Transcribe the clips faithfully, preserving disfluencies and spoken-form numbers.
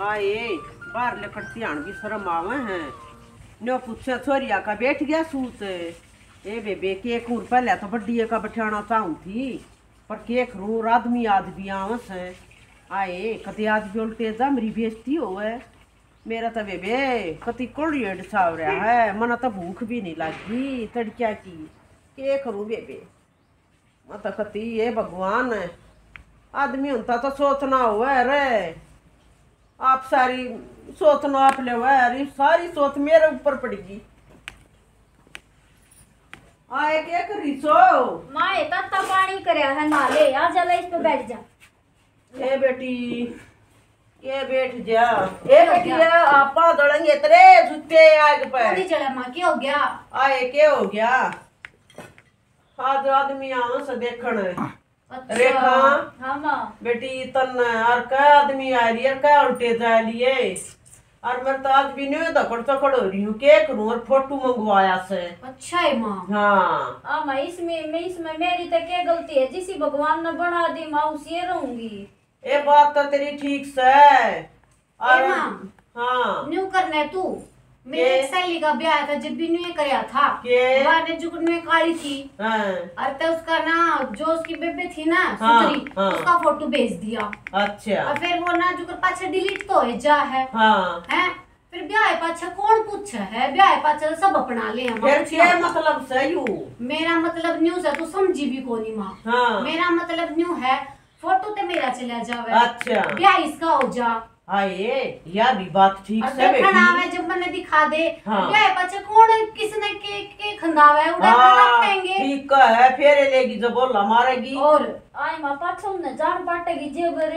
आए, बाहर लिकड़ती आण भी शर्म आवे हैं। न्यो पूछे, "छोरिया का बैठ गया सूत?" ए बेबे, के कूर पहले तो बड्डी का बठाना चाहूं थी, पर के करूं, आदमी आदमी आवे से। आए, कदे आदमी उल्टे जा, मेरी बेइज्जती होवे। मेरा तो बेबे कति कोल्ड साव रहा है, मना तो भूख भी नहीं लगी तड़किया की। के करूं बेबे? मैं तो कती, "हे भगवान, आदमी होता तो सोचना होवे रे, आप सारी सोचना आप ले, अरे सारी सोच मेरे ऊपर पड़गी।" आए, के कर रही सो? माए, तत्ता पानी करया है, ना ले, आ जा, ले इस पे बैठ जा। ए बेटी, ये बैठ जा। ए बेटी, ये आपा दड़ेंगे तेरे जूते आग पे। नहीं चला माँ, क्या हो गया? आए, के हो गया? आज आदमी आवे से देखण। अच्छा। रेखा। हाँ माँ। बेटी, तन और कै आदमी आ रही है, कै उल्टे जा लिए। और मैं तो आज भी न्यू धकड़ चकड़ हो रही हूँ, के करूँ, और फोटो मंगवाया से। अच्छा है माँ। हाँ। हाँ माँ, इसमें, मैं, इसमें मेरी तो क्या गलती है, जिसी भगवान ने बना दी माँ, उसी रहूंगी। ये बात तो तेरी ठीक से। ए और माँ, हाँ। न्यू करने तू, मेरी के? एक सहेली का ब्याह था, जब भी न्यू करया था, के? वह ने जुगन में काली थी। हाँ। और ते उसका ना, जो उसकी बेबे थी ना, हाँ, सुथरी, हाँ। उसका फोटो भेज दिया। अच्छा। और फिर वो ना जुगन पाछे डिलीट तो हो जा है। हाँ। हैं? फिर ब्याह पाछे कौन पूछे है? ब्याह पाछे तो सब अपना ले हैं, फिर माँ। क्या मतलब से यू? मेरा मतलब न्यू से तू समझी भी कोनी माँ। हाँ। मेरा मतलब न्यू है, फोटो ते मेरा चला जावे। अच्छा। ब्याह इसका हो जा। हाँ, ये, या भी बात ठीक और से देखण बेटी। आवे जब मन्ने दिखा दे। हाँ। ब्याह पाछे कौन किसने के, के खंदावे, उड़ा हाँ, रखेंगे। ठीक है, फेरे लेगी जब बोला मारेगी। और आई माँ पाछे उन्हें जान पाटेगी जेबर।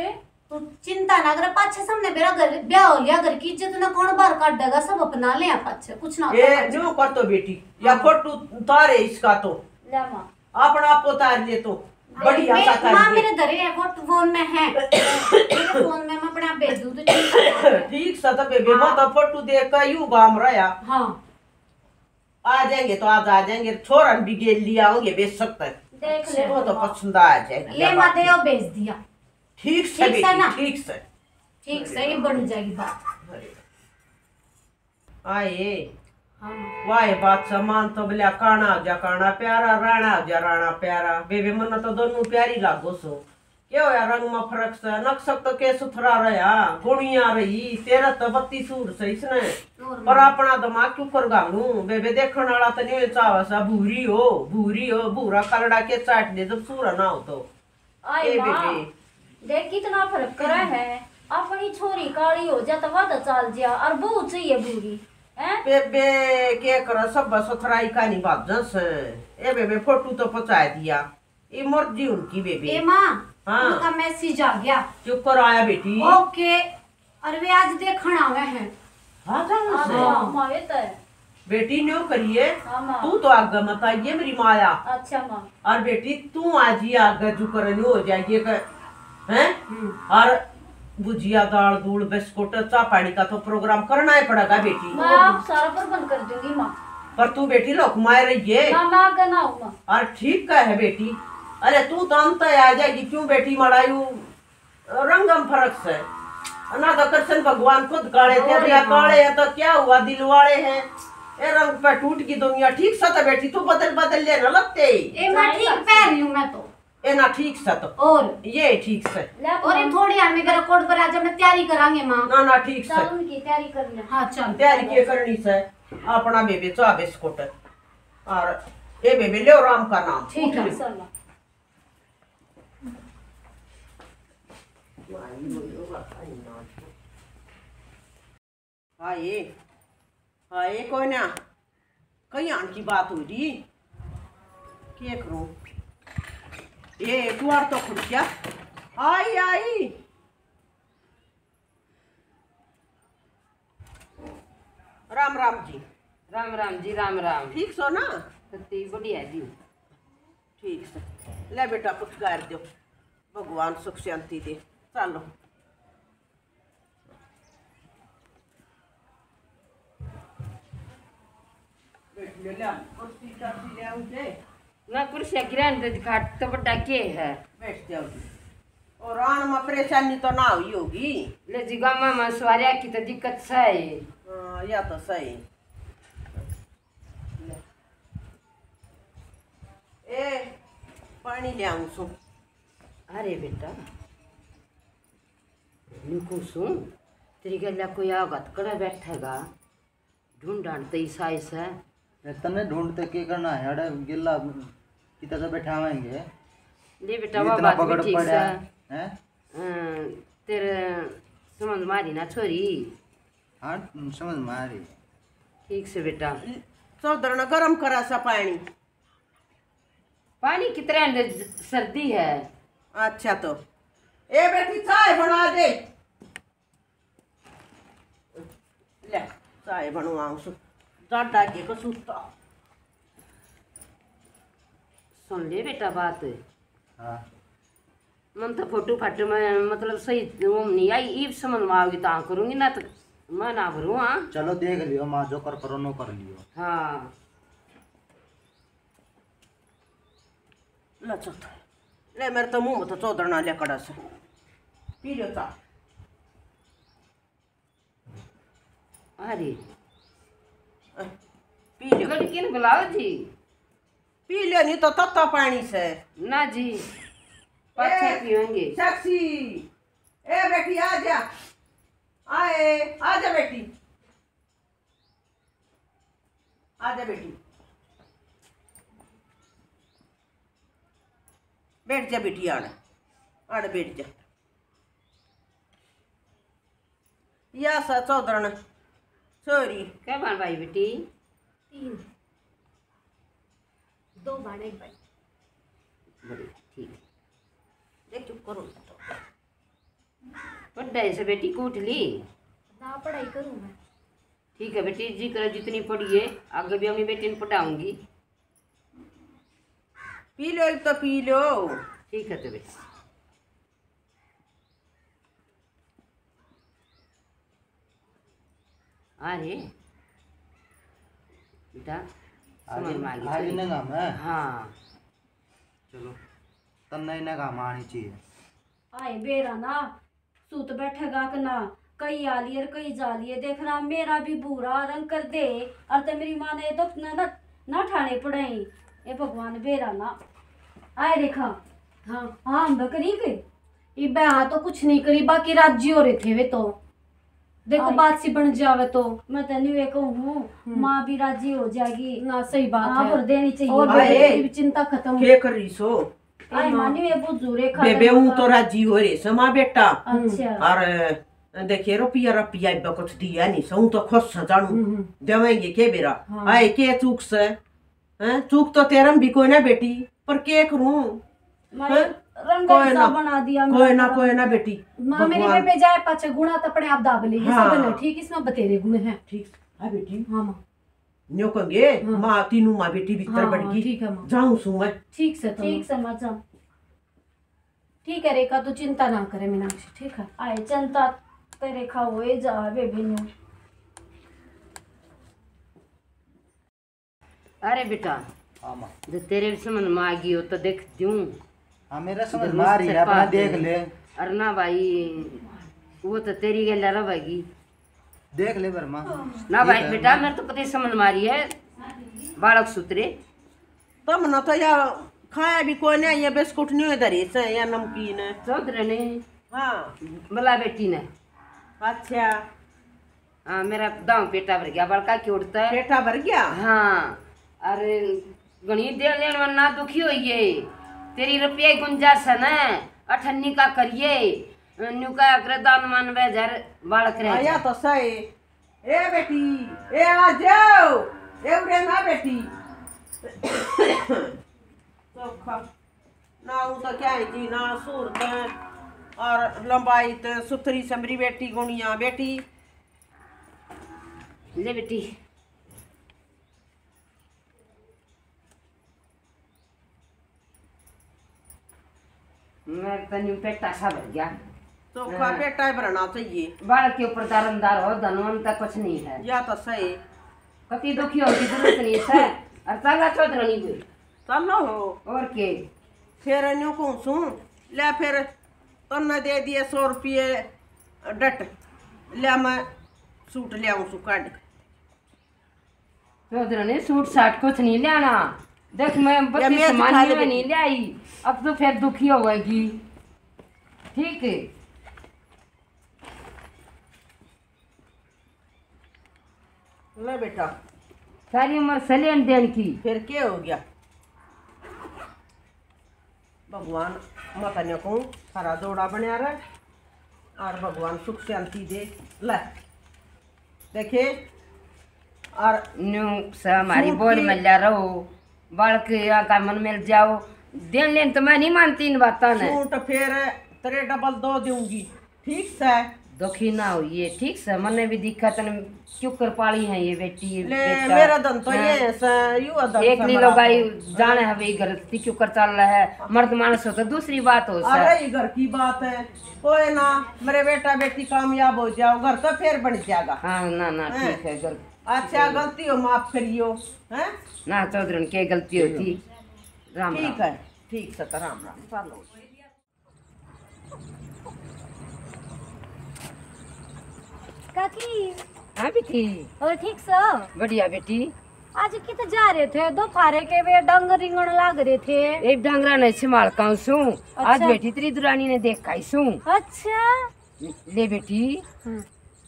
तू चिंता ना करे, पाछे सामने मेरा घर ब्याह हो लिया, घर की इज्जत ना कौन बाहर काटेगा, सब अपना ले आ पाछे, कुछ ना ए, होता। जो कर तो बेटी, या हाँ। फोटो उतारे इसका तो। ले माँ। अपना आप उतार ले तो। अरे, बढ़िया मैं, सा कर माँ ले। मेरे धरे है, फोटो फोन में है। मेरे फोन में मैं अपना भेज दूँ तो ठीक है। ठीक सा तो बेबे, हाँ। मैं तो फोटो देख के यू गाम रहा। हाँ। आ जाएंगे तो आज आ जाएंगे, छोरन भी गेल लिया होंगे बेशक तक। देख ले वो तो माँ। पसंद आ जाएगी, ले या माँ, बात दे, नहीं। वो भेज दिया। ठीक से ठीक से बेटी, ना? ठीक से। ठीक से, ये बन जाएगी बात। अरे। आए। हाँ। वाह, बात सामान तो बोलिया, काना हो जा काना प्यारा, राणा हो जा राणा प्यारा। बेबे, मन्ने तो दोनों प्यारी लागो सो। के होया, रंग में फर्क से, नक्सक तो के सुथरा रहा, गुणिया रही, तेरा तो बत्ती सूर से इसने। और पर माँ। अपना दिमाग क्यों कर घालूं? बेबे, देखण वाला तो नहीं चाहे सा, भूरी हो, भूरी हो, भूरा कलड़ा के चाट दे जब सूरा ना हो तो। आए ए माँ, बेबे। देख कितना फर्क करा है। अपनी छोरी काली हो जा तो वादा चाल जिया, और बहू चाहिए भूरी, हैं? बेबे, के करो, सब सुथराई का नहीं बाजस। ए बेबे, फोटो तो पहुंचा दिया, ये मर्जी उनकी बेबे। ए माँ, हाँ। उनका मैसेज आ गया। चुप कर, आया बेटी। ओके। और वे आज देखण आवे हैं। हाँ, जाओ हाँ, से। हाँ, माँ, ये तो है। बेटी, न्यो करिए, हाँ, माँ। तू तो आगे मत आइए, मेरी माया। अच्छा, माँ। और बेटी, तू आज ही आगे जुकर न्यो हो जाइए, हैं? हम्म। और भुजिया, दाल, दूल, बिस्कुट, चाय पानी का तो प्रोग्राम करना ही पड़ेगा, बेटी। मैं आप सारा प्रबंध कर दूंगी, माँ। पर तू, बेटी, लोक माय रहिए। ना, मैं आगे ना आऊँ, माँ। और ठीक का है, बेटी। अरे, तू तो अंत आ जाएगी, क्यों, बेटी, मड़ायू रंग में फर्क से। ना तो कृष्ण भगवान खुद काले थे, अरे या हाँ। काले हैं तो क्या हुआ, दिल वाले हैं। ए, रंग पे टूट की दुनिया। ठीक सा तो बेटी, तू बदल बदल ले ना लगते। ए, मैं ठीक पहन रही हूँ मैं तो। ए ना, ठीक सा तो। और? ये ठीक से। और ये थोड़ी यार, मेरे कोड पर आज हमने तैयारी करांगे, माँ। ना, ना, ठीक से। चल, उनकी तैयारी कर ले। हाँ, चल। तैयारी के करनी से? अपना बेबे चाह बिस्कुट। और ए बेबे, ले राम का नाम। ठीक है। उठ ले। चल। हाय, हाय, कोई ना, कहीं आन की बात हो रही, के करूं? ए, द्वार तो खुल गया। आई, आई। राम राम जी। राम राम जी, राम राम। ठीक सो ना? सत्ती बढ़िया जी। ठीक से। ले बेटा, पुचकार दो, भगवान सुख शांति दे। चलो। बैठ ले, ले, कुर्सी चाबी ले आओ जे। ना, कुर्सियां गिरान दे, घाट तो बड़ा के है। बैठ जाओ जी। और आन में परेशानी तो ना हुई होगी? ले जी, गामा में सवारियां की तो दिक्कत सही। हाँ, या तो सही। ले। ए, पानी ले आऊं सु। अरे बेटा, निकू सु, तेरी गल्या कोई आगा तो कड़ा बैठेगा। ढूंढान तो ईसा ईसा। ए, तन्ने ढूंढते के करना है? अड़े गिल्ला किता तो बैठावेंगे। ले बेटा, ये वो इतना बात भी पकड़ ठीक पड़ा है। हैं? अं, तेरे समझ मारी ना छोरी? हाँ, समझ मारी। ठीक से बेटा। चौधरण गरम करा सा पानी। पानी कितने सर्दी है। अच्छा तो ए बेटी, चाय बना दे। ले, चाय बनवाऊं सु। जाडा के को सुता। सुन ले बेटा बात। हाँ। मन तो फोटो फाटो में मतलब सही वो नहीं आई, ईब समझ में आओगी तो हाँ करूंगी, ना तो मैं ना भरूँ। हाँ, चलो देख लियो माँ, जो कर करो नो कर लियो। हाँ। ले चल, ले मेरे तो मुंह में तो चौधरणा ले कड़ा से। पी लो चा। अरे, पी लो। गड़किन बुलाओ जी। पी लो, नहीं तो तत्ता पानी से। ना जी, पाछे ए, पीवेंगे। साक्षी, ए बेटी, आ जा। आए, आ जा बेटी। आ जा बेटी। बैठ जा बेटी, आड़, आड़ बैठ जा। या सा चौधरण छोरी। कै भाण भाई बेटी? तीन। दो भाण, एक भाई। बढ़िया, ठीक। देख, चुप करो। पढ़ाई से बेटी कूट ली? ना, पढ़ाई करूँ मैं। ठीक है बेटी, जी करे जितनी पढ़ी है, आगे भी अपनी बेटी ने पढ़ाऊंगी। पी लो, एक तो पी लो। ठीक है तो बेटी। अरे बेटा, आज समझ में आ गई आज थोड़ी। इन्हें काम है। हाँ। चलो, तन्ने इन्हें काम आनी चाहिए। आए बेरा ना, सूत बैठेगा कि ना, कई आ लिए और कई जा लिए। देख रहा, मेरा भी भूरा रंग कर दे। और ते मेरी माँ ने तो ना, ना, ना ठाणे पड़े। ए भगवान, बेरा ना। आए देखा। हाँ। हाँ, हम करी के। इबे हाँ तो कुछ नहीं करी, बाकी राजी हो रहे थे वे तो। देखो, आई। बात सी बन जावे तो। मैं तो न्यू ये कहूँ हूँ, हम्म। माँ भी राजी हो जाएगी। ना, सही बात हाँ, है। भर देनी चाहिए। और आए। बेटे की भी चिंता खत्म। के कर रही सो? आई माँ, माँ। न्यू ये बुझू रे खा बेबे, देना हूँ का। तो राजी हो रहे सो माँ बेटा। अच्छा। और देखिए, रुपया, रुपया इबे कुछ दिया नहीं सो, हूँ तो खुश से जानू। हम्म, हम्म। देवेंगे के बेरा? हाँ। आए, के चूक से? हैं? चूक तो तेरा में भी कोई ना बेटी, पर के करूं? मारे हैं? रंग कोई ऐसा ना, बना दिया कोई ना, कोई ना बेटी। माँ मेरी भगवान। बेबे जाए पाछे गुणा तो अपने आप दाब ले, ये हाँ। सब है ठीक, इसमें बतेरे गुण हैं। ठीक है बेटी। हाँ माँ। न्यो कहेंगे, हाँ। माँ तीनों माँ बेटी भीतर हाँ, बढ़ हाँ, गई। ठीक है माँ। जाऊं सू मैं। ठीक से तो ठीक माँ। से माँ, जाओ। ठीक है रेखा, तू चिंता ना करे मीनाक्षी, ठीक है? आए चिंता ते रेखा होए जा बेबे न्यू। अरे बेटा, हाँ माँ। जो तेरे भी समझ में आ गई हो तो देख दूं। हाँ, मेरा समझ जरूर में आ रही से है, अपना पास देख है। ले। अरे ना भाई, वो तो तेरी गैल रहेगी। देख ले वर्मा। ना भाई, ठीक है, बेटा, मैं मेरे तो कतई समझ में आ रही है, बालक सूत्रे। तमने तो या खाया भी कोई नहीं, ये बिस्कुट नहीं धरी से, या नमकीन है। चौधरी ने। हाँ। मला बेटी ने। अच्छा। हाँ, मेरा दाम पेटा भर गया, बड़का की उड़ता है। पेटा भर गया? हाँ। अरे, घणी देर लेन में ना दुखी होइए। तेरी रुपया की गुंजाइश है ना, अठन्नी का करिए। न्यू का अगर दान मान बे जर बालक रह आया जा। तो सही। ए बेटी, ए आ जाओ। ए उरे ना बेटी। चोखा। ना ऊ तो क्या है जी, ना सूरत है, और लंबाई तो सुथरी समरी बेटी गुणिया बेटी। ले बेटी। मैं तो न्यू पेटा सा भर गया। चोखा हाँ। पेटा ही भरना चाहिए। बालक के ऊपर दारमदार हो, धनवंत तक कुछ नहीं है। या तो सही। कति दुखी होने की जरूरत नहीं है। और चाला चौधरनी हुई। चलो हो। और के? फिर न्यू कहूँ सूं, ले फिर तन्ने दे दिए सौ रुपये डट, लिया मैं सूट ले आऊँ सू काट के। चौधरी ने सूट साट कुछ नहीं लेना। देख, मैं या बत्तीस मैं सामान खा ले में बेटी। नहीं ले आई, अब तो फिर दुखी होगी। ठीक है, ले बेटा। सारी उम्र से लेन देन की। फिर के हो गया? भगवान, मैं तन्ने कहूँ, थारा जोड़ा बनया रहे और भगवान सुख शांति दे। ले, देखे, और न्यू से हमारी सूट बोल की मल्या रहो, बालक या का मन मिल जाओ, देन लेन तो मैं नहीं मानती इन बातां ने। सूट फिर तेरे डबल दो दूंगी, ठीक से? दुखी ना होइए, ठीक से? मन्ने भी दिखा तने क्यों कर पाली है ये बेटी, ये ले, बेटा। मेरा धन तो हाँ। ये है से, यू है धन एक से लीलो मरा भाई तो। जाने है भाई घर की क्यों कर चल रहा है, मर्द मानस हो तो दूसरी बात हो से। अरे, ये घर की बात है, कोई ना, मेरे बेटा बेटी कामयाब हो जाओ, घर तो फिर बन जाएगा। हाँ, ना, ना, हैं? ठीक है, घर अच्छा, गलती हो माफ करियो, हैं? ना, चौधरन के गलती होती। राम ठीक राम। है, ठीक से तो राम राम, चलो। काकी। हाँ बेटी। और ठीक सो? बढ़िया बेटी। आज कित जा रहे थे? दोपहरे के वे डांगर रिंगण लाग रहे थे। एक डांगरा ने संभाल का सूं। आज अच्छा। बेटी तेरी दुरानी ने देख आई सूं। अच्छा। ले बेटी। हम्म।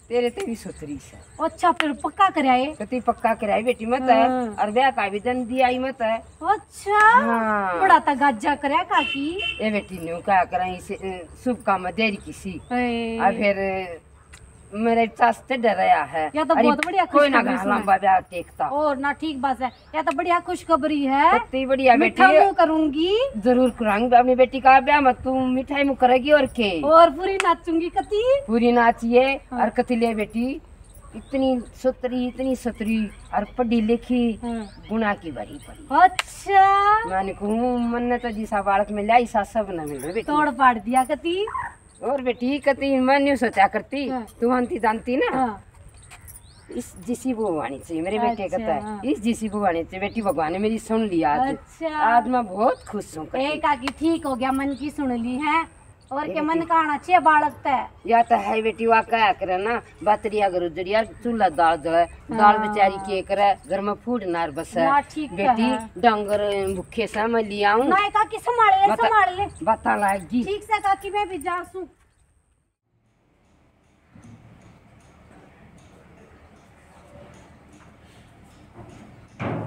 तेरे ते भी सुथरी से। अच्छा, फिर पक्का कराए? तो तू पक्का कराए बेटी मत है। हाँ। और ब्याह का भी दन दिया ही मत है। अच्छा। हाँ। बड़ा तगाजा करे काकी। ए बेटी, न्यू क्या करा, इसे, अ, शुभ काम में देरी किसी। ए। और फिर, अ, मेरे चास ते डरया है। या तो अरे, बहुत बढ़िया कोई ना खुशखबरी सुना। लंबा ब्याह टेकता। और ना, ठीक बात है। या तो बढ़िया खुशखबरी है। कितनी बढ़िया बेटी। मीठा मुंह करूंगी। जरूर करांगी अपनी बेटी का ब्याह में, तू मिठाई मुंह करेगी और के। और पूरी नाचूंगी कती। पूरी नाचिए हाँ। और कती ले बेटी। इतनी सुथरी, इतनी सुथरी और पढ़ी लिखी, हाँ। गुणा की भरी पड़ी। अच्छा। मैंने कहूँ, मन्ने तो जिसा बालक मिला, इसा सब न मिले बेटी। तोड़ पाड़ दिया कती। और बेटी, कती मैं न्यू सोचा करती, हाँ। तू आंती जानती ना, हाँ। इस जिसी बहू आनी चाहिए, मेरे बेटे अच्छा, कहता है, हाँ। इस जिसी बहू आनी चाहिए। बेटी, भगवान ने मेरी सुन लिया आज। अच्छा। आज मैं बहुत खुश हूँ कती। ए काकी, ठीक हो गया, मन की सुन ली है। और ये के मन बेटी। का आना चाहिए बालक तै। या तो है बेटी, वा क्या करे ना, बातरिया घर उजड़िया, चूल्हा दाल जले, दाल हाँ। बेचारी के करे, घर में फूड नार बसे। ना, ठीक तो बेटी, है। डांगर भूखे से मैं ले आऊं। ना, काकी संभाल ले, बता-, संभाल ले। बता लागी। ठीक से काकी, मैं भी जा सूं।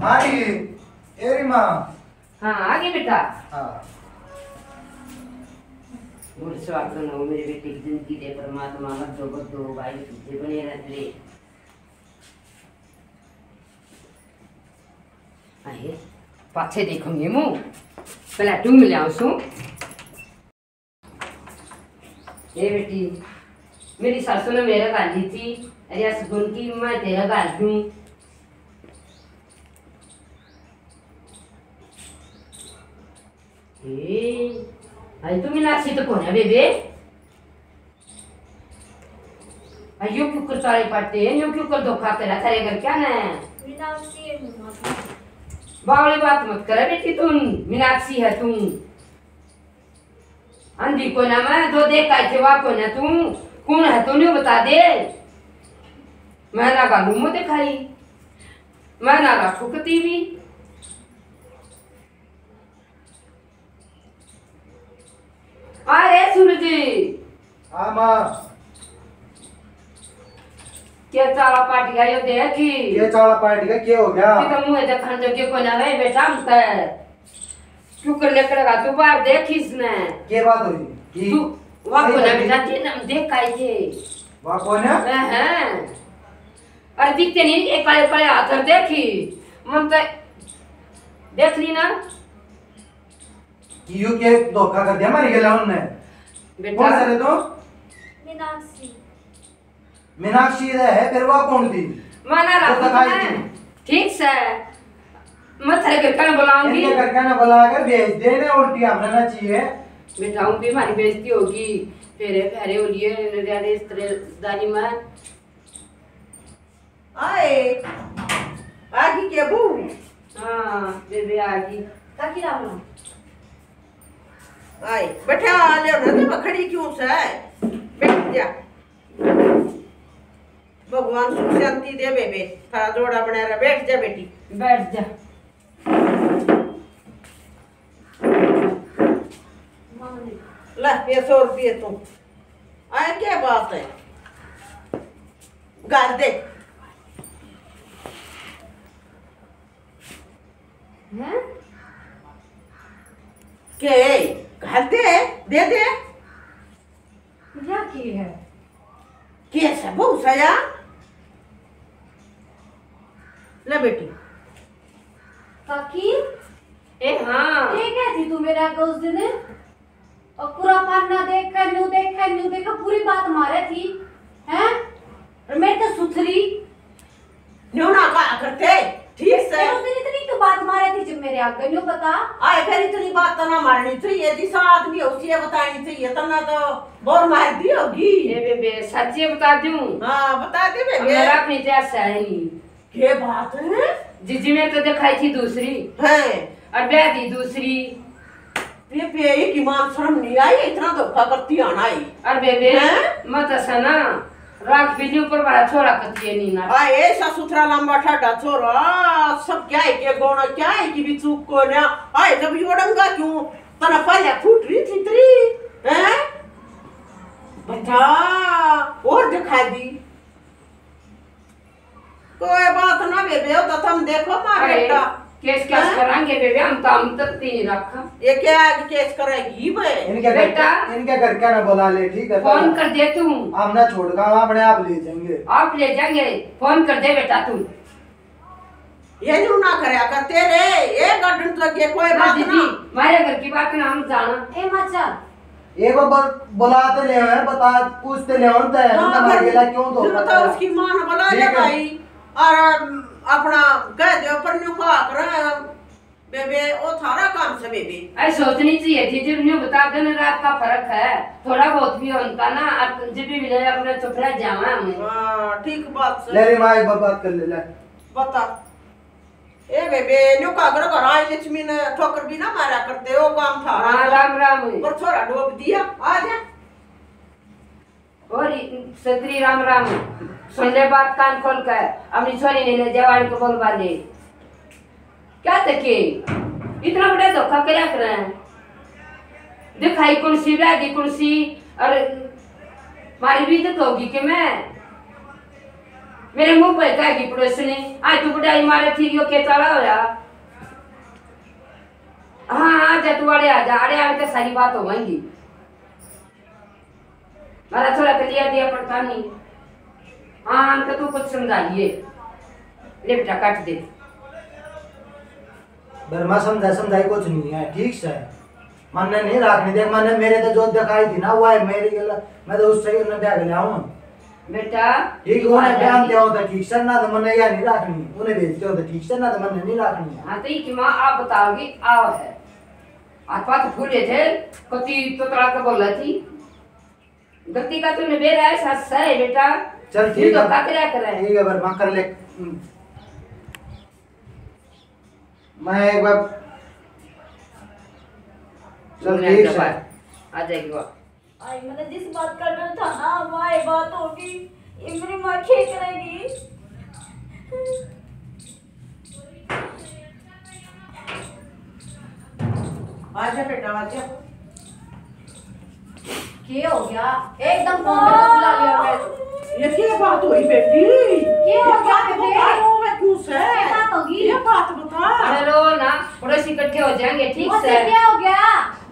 आ गई, ए री माँ। हाँ, आ गई बेटा। हाँ। गुड़ स्वाद बनाओ मेरे बेटे की जिंदगी दे परमात्मा, मत दो, मत दो भाई, तुझे बने रहते। अरे, पाछे देखूंगी मुंह, पहले टूम ले आऊं सू। ए बेटी, मेरी सासू ने मेरे घाली थी, अरे इस गुण की मैं तेरा घाल दूं। ए, आई तो मीनाक्षी तो कोन्या बेबे। आ, यो क्यों कर चाले पाटे हैं, यो क्यों कर धोखा करा थारे घर क्या ना है? मीनाक्षी है मम्मा। बावली बात मत करे बेटी तू, मीनाक्षी है तू। आंधी कोन्या मैं, जो देख आई थे वा कोन्या तू, कौन है तू न्यू बता दे। मैं ना घालू मुंह दिखाई, मैं ना रखू कती भी। अरे सूरज। हाँ माँ। के चाला पाट गया यो देखी। के चाला पाट गया, के हो गया? कि तो मुंह देखण जोगे कोई ना रहे बेटा हम ते। क्यों कर लेकर गा तू बाहर देख इसने। के बात हुई? की? तू वा सही कोना बात है। बेटा जी हम देख आई थे। वा कोना? हैं, हैं। अरे दिखते नहीं, एक काले काले हाथ और देखी। मन तो देख ली ना। कि यू के धोखा कर दिया मारी गेला उनने। बेटा। कौन सा रे तू? मीनाक्षी। मीनाक्षी रे है, फिर वा कौन थी? माना तो राखू बताई मैं। थी। ठीक से। मैं थारे घर का बुलाऊंगी। इनके घर का ना बुला कर भेज दे ने, उल्टी हमने ना चाहिए। बेटा, हूँ भी हमारी बेइज्जती होगी। फेरे फेरे हो लिए रिश्तेदारी में। आए, आ गई क्या बहू? हाँ, बेबे आ गई। काकी राम राम। आए, बैठा ले ना, तो खड़ी क्यों से? बैठ जा। भगवान सुख शांति दे बेबे, थारा जोड़ा बना रहा। बैठ जा बेटी। बैठ जा। ला, ये सौ रुपये तू। आए, क्या बात है? गाल दे। हैं? के? घाल दे, दे दे। या की है? के है बहू सया? ले बेटी। काकी? ए हाँ। ये क्या थी तू मेरे आगे उस दिन? और पूरा पन्ना देख कर, न्यू देख कर, न्यू देख कर, पूरी बात मारे थी, हैं? और मैं तो सुथरी। न्यू ना कहा करते, ठीक से। तेरे दिन इतनी तो बात मारे थी जब मेरे आगे, न्यू बता। आए, फिर इतनी बात तो ना मारनी चाहिए, जिस आदमी हो उसी बतानी चाहिए, तन्ना तो बोर मार दी होगी। ए बेबे, सच्ची बता दूं? हाँ, बता दे बेबे। मेरा अपनी जैसा है नहीं। के बात है? जीजी में तो दिखाई थी दूसरी। हैं। और ब्याह दी दूसरी। ये पे एक ईमान शर्म नहीं आई, इतना धोखा करती आना आई। और बेबे, हैं? मत ऐसा ना, राख बिल्ली ऊपर वाला छोरा कतिए नहीं ना। आ, ऐसा सुथरा लंबा ठाडा छोरा, सब क्या है के गौना, क्या है कि भी चूक को ना। आए जब यो डंगा क्यों, तना पहले फूट रही थी तेरी, हैं? बता, और दिखा दी। कोई बात ना बेबे, वो तो तुम देखो माँ अरे, बेटा। केस, केस हैं? करांगे बेबे, हम तो, हम तक नहीं रखा। ये क्या आज केस करेगी बे? इनके घर, बेटा। इनके घर क्या ना बुला ले, ठीक है? फोन कर दे तू। हम ना छोड़ का, हम अपने आप ले जाएंगे। आप ले जाएंगे, फोन कर दे बेटा तू। ये न्यू ना करया कर तेरे, ये गार्डन तो के कोई ना बात दीदी, ना। मारे घर की बात ना हम जाना। ए माचा, एक बार बुल-, बुलाते ले हैं, बता, पूछते ले हैं, उनसे, ना, उनसे पर मांगेला क्यों धोखा फिर तो करा? उसकी माँ ने बुला ठीक ले है। भाई, और, अम, अपना कह दो, पर न्यू कहा कर, बेबे, वो थारा काम से बेबे। ऐ सोचनी चाहिए थी, जब न्यू बता देना, रात का फर्क है, थोड़ा बहुत भी होता ना, अब जब भी मिले अपने चुप रह जावा हम। हाँ, ठीक बात से। ले रे माँ, एक बार बात कर ले, ले। बता। ए बेबे, न्यू का घर घर आई लक्ष्मी ने ठोकर भी ना मारा करते, ओ काम था। हाँ, राम राम। पर छोरा डोब दिया, आ जा। और सतरी राम राम, सुन ले बात कान खोल कर, अपनी छोरी ने ले जावा इनको बोलवा ले। क्या तके इतना बड़ा धोखा करया करे? दिखाई कौन सी, ब्याह दी कौन सी, और मारी भी इज्जत होगी कि मैं? मेरे मुंह पे कहेगी पड़ोसनी, आज तू बुढ़ाई मारे थी, यो के चला होया? हाँ, आ जा तू, आड़े आ जा, आड़े आके सारी बात होगी। मारा छोरा तो लिया दिया पड़ता नहीं। हाँ, तो तू कुछ समझा लिए। ले बेटा, काट दे। बरमा समझा, समझाई कुछ नहीं है, ठीक से। मन्ने नहीं राखनी, देख, मन्ने मेरे तो जो दिखाई थी ना, वो है मेरी गल, मैं तो उससे ही उन्हें ब्याह के ले आऊँ। बेटा, ठीक, उन्हें ब्याह दिया होता ठीक से, ना तो मन्ने या नहीं राखनी, उन्हें भेजते होते ठीक से, ना तो मन्ने नहीं राखनी है। हाँ, तो ये कि माँ आप बताओगी, आओ है। हाथ पाथ फूले थे, कति तोतला के बोला थी। गलती का तूने बेरा है, सच है बेटा। चल, तू ठीक है। धोखा करया करे। ठीक है, बरमा कर ले। हम्म। मैं एक बार, चल, ठीक है। आ जाएगी वो। आई, मैंने जिस बात का डर था ना, वहाँ ये बात होगी। ये मेरी माँ क्या करेगी? आजा बेटा, आजा। के हो गया? एकदम फोन पे बुला लिया मैं। ये क्या बात हुई बेटी? के हो गया बेटे? ये बात बता, रो है क्यों से? के बात होगी? ये बात बता। अरे रो ना, पड़ोसी इकट्ठे हो जाएंगे, ठीक से? क्या हो गया?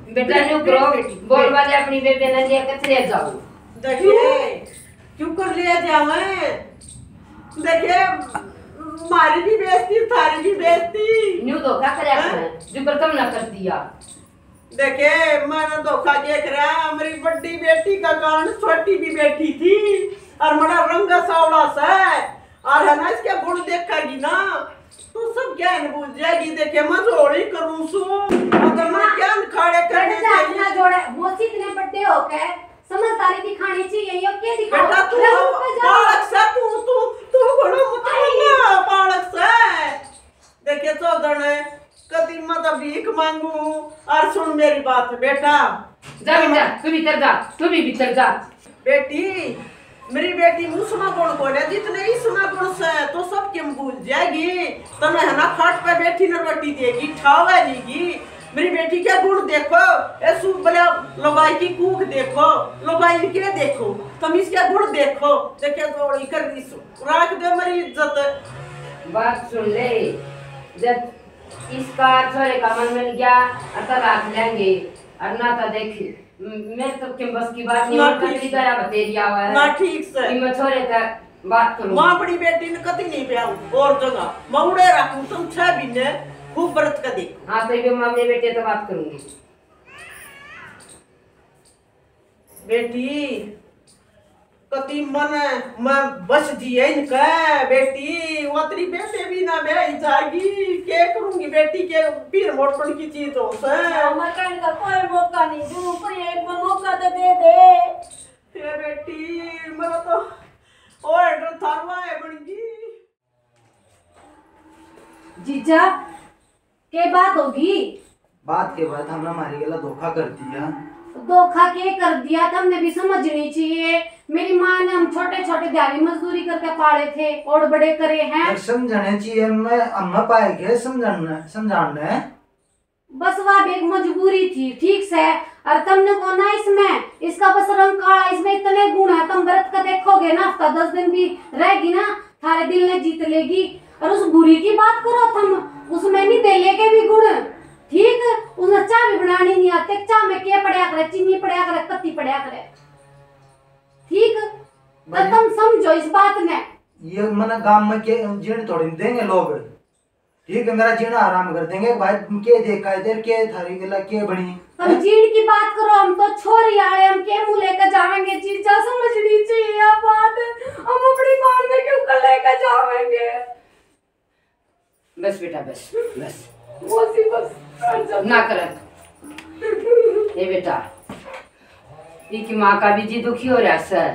बेटा, न्यू करो, बोल वाले अपनी बेबे ने लिया के चले जाओ। देखिए, क्यों कर लिया जावे? देखे, मारी भी बेइज्जती, थारी भी बेइज्जती। न्यू धोखा करया करे, जो प्रथम ना कर दिया। देखे, मैंने धोखा के करा, मेरी बड़ी बेटी का कारण छोटी भी बैठी थी, और मेरा रंग सावला से, और है ना, इसके गुण देखेगी ना, तो सब ज्ञान भूल जाएगी। देखे, मैं झोली करूँ सू, अगर मैं ज्ञान खाड़े करने चाहिए। जोड़े, मौसी इतने बड़े हो गए, समझदारी दिखानी चाहिए, ये क्या दिखाओ? बेटा, तू बालक सा, तू, तू, तू बड़ा मत बोलना, बालक सा। देखे चौधर, कदी मैं तो भीख मांगू, और सुन मेरी बात बेटा। जा बेटा, तू भीतर जा, तू भी भीतर जा। बेटी, मेरी बेटी में उसमा गुण कोन्या जितने इसमा गुण से, तो सब किम भूल जाएगी। तने है ना खाट पे बैठी न रोटी देगी, ठावे लीगी। मेरी बेटी के गुण देखो, ए सुबला लुगाई की कूख देखो, लुगाई के देखो, तुम इसके गुण देखो। देखे तो इकर इस-, राख दे मेरी इज्जत। बात सुन ले, जब इसका छोरे का मन मिल गया, अतः राख लेंगे। और ना तो देख, म-, मेरे तो किम बस की बात नहीं, ना और ठीक कतरी से। दया बतेरी आवा है। ना ठीक से। कि मैं छोरे तक बात करूँ। मैं अपनी बेटी ने कती नहीं ब्याहूं और जगह। मैं उड़े रखूं तुम छह महीने, खूब व्रत का देखो। हाँ, तो ये मैं अपने बेटे तो बात करूंगी। बेटी, कती मन में बस जिए इनके। बेटी, वो तेरी बेटे भी ना ब्याही जागी। के करूंगी बेटी के, पीर मोटपन की चीज हो से। हाँ, मैं कहने का कोई मौका नहीं दूं, पर एक बार मौका तो दे दे। ए बेटी, मेरा तो order थारवा है बन गई। जीजा, के बात होगी? बात के बाद हमने हमारी गला धोखा कर दिया। धोखा के कर दिया, तुमने भी समझनी चाहिए। मेरी माँ ने हम छोटे छोटे दिहाड़ी मजदूरी करके पाले थे और बड़े करे हैं। यार, समझने चाहिए, मैं अम्मा पाए के समझाना, समझाना है। बस वह भी एक मजबूरी थी, ठीक से। और तुमने को ना इसमें, इसका बस रंग काला, इसमें इतने गुण है, तुम व्रत का देखोगे ना, हफ्ता दस दिन भी रहेगी ना, थारे दिल ने जीत लेगी। और उस बुरी की बात करो तुम, उसमें नहीं दे लेके भी गुण, ठीक? उसने चाय भी बनानी नहीं आते, चाय में क्या पड़या करे, चीनी पड़या करे, पत्ती पड़या करे, ठीक? तो भाई, तुम समझो इस बात ने। ये मना गांव में के जीण थोड़ी देंगे लोग, ठीक है, मेरा जीना आराम कर देंगे। भाई, के देखा है तेरे, के थारी गला के बनी? हम हैं? जीण की बात करो, हम तो छोरी आले, हम के मुंह लेकर जावेंगे? जीजा, समझनी चाहिए यह बात, हम अपनी मार में क्यों कर लेकर जावेंगे? बस बेटा, बस, बस। मौसी, बस, कर जा। ना कर। ए बेटा, इकी माँ का भी जी दुखी हो रहा सै।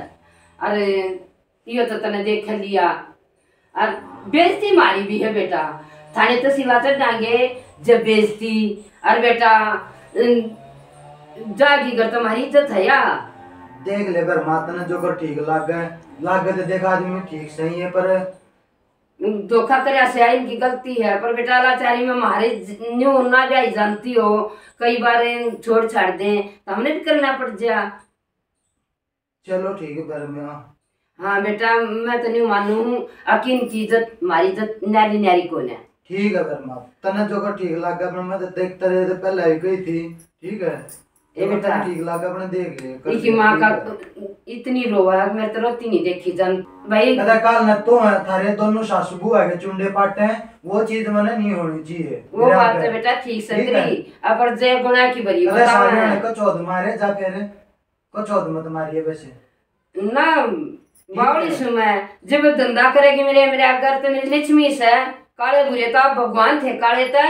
अरे, यो तो तने देख लिया। और बेइज्जती मारी भी है बेटा। थाने तो सिवा चढ़ांगे जब बेइज्जती। और बेटा, अम, जागी कर तुम्हारी इज्जत है या? देख ले, पर माँ तने जो कर ठीक लागे, लागे तो देख आदमी ठीक सही है, पर धोखा करया से आ, इनकी गलती है, पर बेटा लाचारी में म्हारे ज-, न्यू ना ब्याही जानती हो, कई बार इन छोड़ छाड़ दें, तो हमने भी करना पड़ जा। चलो ठीक है, पर मैं हाँ बेटा, मैं तो न्यू मानू हूँ, अकिन की इज्जत, म्हारी इज्जत न्यारी न्यारी कोन्या। ठीक है, पर माँ, तने जो कर ठीक लागे, पर मैं तो देखता रहे तो पहले ही गई थी, ठीक है? ए तो बेटा, ठीक लागे, अपने देख ले, कर इकी ले, माँ ठीक का है। इतनी रोवा, मेरे तो रोती नहीं देखी जान भाई। अरे काल न तो है, थारे दोनों सासू बुआ के चुंडे पाटे हैं, वो चीज मने नहीं होनी चाहिए। वो मेरे बात आगे। तो बेटा ठीक से ठीक है। तेरी, अपर जय गुणा की भरी अरे बतावा सारे है। को चौध मारे जा फिर, को चौध मत मारिए वैसे। ना, ठीक बावली है। सु मैं, जब धंधा करेगी मेरे, मेरे घर तो मेरी लक्ष्मी से, काले बुरे तो आप भगवान थे, काले तो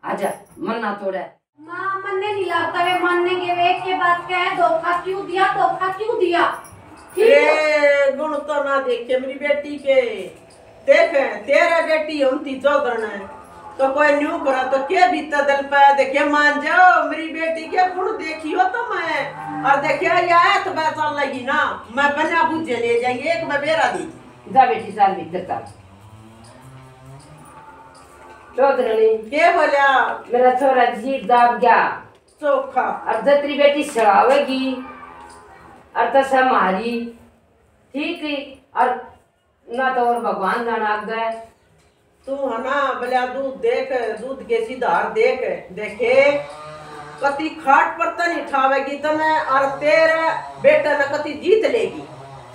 आजा, मन ना तोड़े। माँ, मन्ने नहीं लगता वे मानने के, वे एक के बात कहे, धोखा क्यों दिया, धोखा क्यों दिया? ठीक है। ए, गुण तो ना देखे मेरी बेटी के। देख, तेरा बेटी होती चौधरन है, तो कोई न्यू करा तो के बीता दिल पे। देखे, मान जाओ, मेरी बेटी के गुण देखियो तो मैं, और देखे, या तो बात चल लगी ना, मैं बना बुझे ले जाएंगे, एक मैं बेरा दी। जा बेटी, चल भीतर चल। चौधरनी। के बोला? मेरा छोरा जी दाब गया। चोखा। और जतरी बेटी सड़ावेगी, और तो सब मारी। ठीक है, और ना तो और भगवान जाना आगे। तू है ना, बलिया दूध देख, दूध के सी धार देख, देखे, कति खाट पर तो नहीं ठावेगी तने, और तेरे बेटे ने कति जीत लेगी,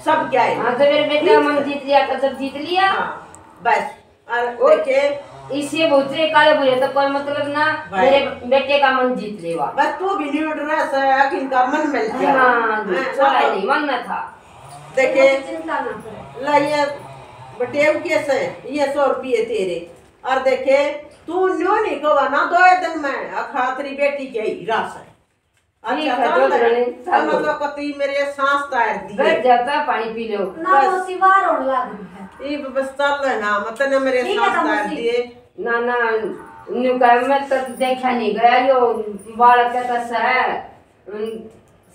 सब क्या है? हाँ, तो मेरे बेटे का मन जीत लिया, तो जब जीत लिया। हाँ, बस। और वो देखे, इसे भूतरे काले बुरे तो कोई मतलब ना, भाई। मेरे बेटे का मन जीत लेवा। बस तू भी न्यू डरा से, अखिन का मन मिल गया। हाँ, हाँ, छोरा तो नहीं मानना था। देखे, चिंता ना करे। ला ये बटेव के से, ये सौ रुपये तेरे। और देखे, तू न्यू नहीं कवा ना, दो दिन में अखातरी बेटी के ही रास है। ठीक अच्छा, है, चल दो रहे। दिन, तो चलो। मतलब कती मेरे सांस तार दिए। बैठ जाता, पानी पी लो। ना, बस। मौसी बाहर होने लग रही है। ये बस चल रहे ना, मतलब ना मेरे ठीक है, सांस तो तार मौसी। दिए। ना, ना, न्यू कह, मैं तो देखा नहीं गया, यो बालक के तो सै, उम,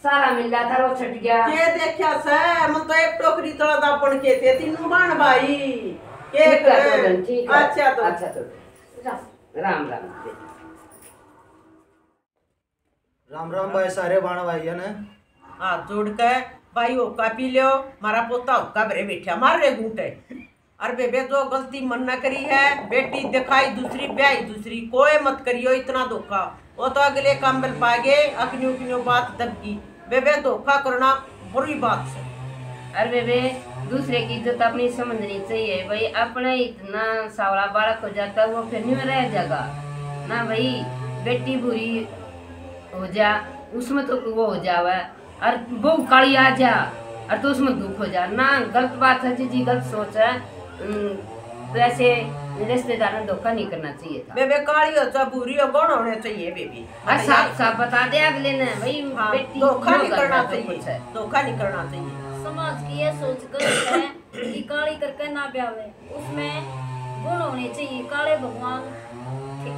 सारा मिला था, वो छट गया। के देखा सै? मैं तो एक टोकरी तोड़ा दापण के थे, तीनों बाण भाई। के ठीक है, करें? तो ठीक है। अच्छा तो। अच्छा तो। राम, राम राम। राम राम भाई, सारे बाण भाइयों ने। हाथ जोड़ के भाई होका पी लियो, मारा पोता होका भरे बैठा, मार रे घूंटे। अरे बेबे, जो गलती मन न करी है, बेटी दिखाई दूसरी, ब्याही दूसरी, कोई मत करियो इतना धोखा। वो तो अगले काम बल पागे, अकन्यो अकन्यो बात दबगी। बेबे, धोखा करना बुरी बात से। अरे बेबे, दूसरे की इज्जत अपनी समझनी चाहिए भाई। अपने इतना सावला बालक हो जाता, वो फिर नहीं रह जाएगा ना भाई। बेटी बुरी हो जा, उसमें तो वो हो जावे, और बहू काली आ जा, और तो उसमें दुख हो जा ना। गलत बात है जी, जी गलत सोच है। उम, तो ऐसे रिश्तेदार ने धोखा नहीं करना चाहिए था। बेबे, काली हो चाहे भूरी हो, गुण होने चाहिए बेबे। और साफ साफ बता दे अगले ने भाई, हाँ, बेटी धोखा नहीं करना चाहिए, धोखा नहीं करना चाहिए। समाज की यह सोच गलत है कि काली करके ना ब्यावे, उसमें गुण होने चाहिए। काले भगवान थे।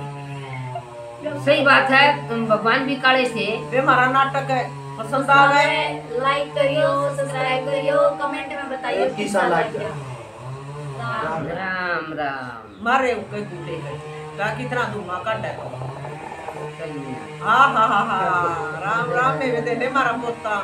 सही बात है, भगवान भी काले थे। वे हमारा नाटक है, पसंद आवे, like करियो, subscribe करियो, comment में बताइयो कैसा लग गया। राम राम। मारे उके गुटे है, का कितना धुआं काटा है। हाँ, हाँ, हाँ, हाँ। राम राम, मेरे देने मारा पोता।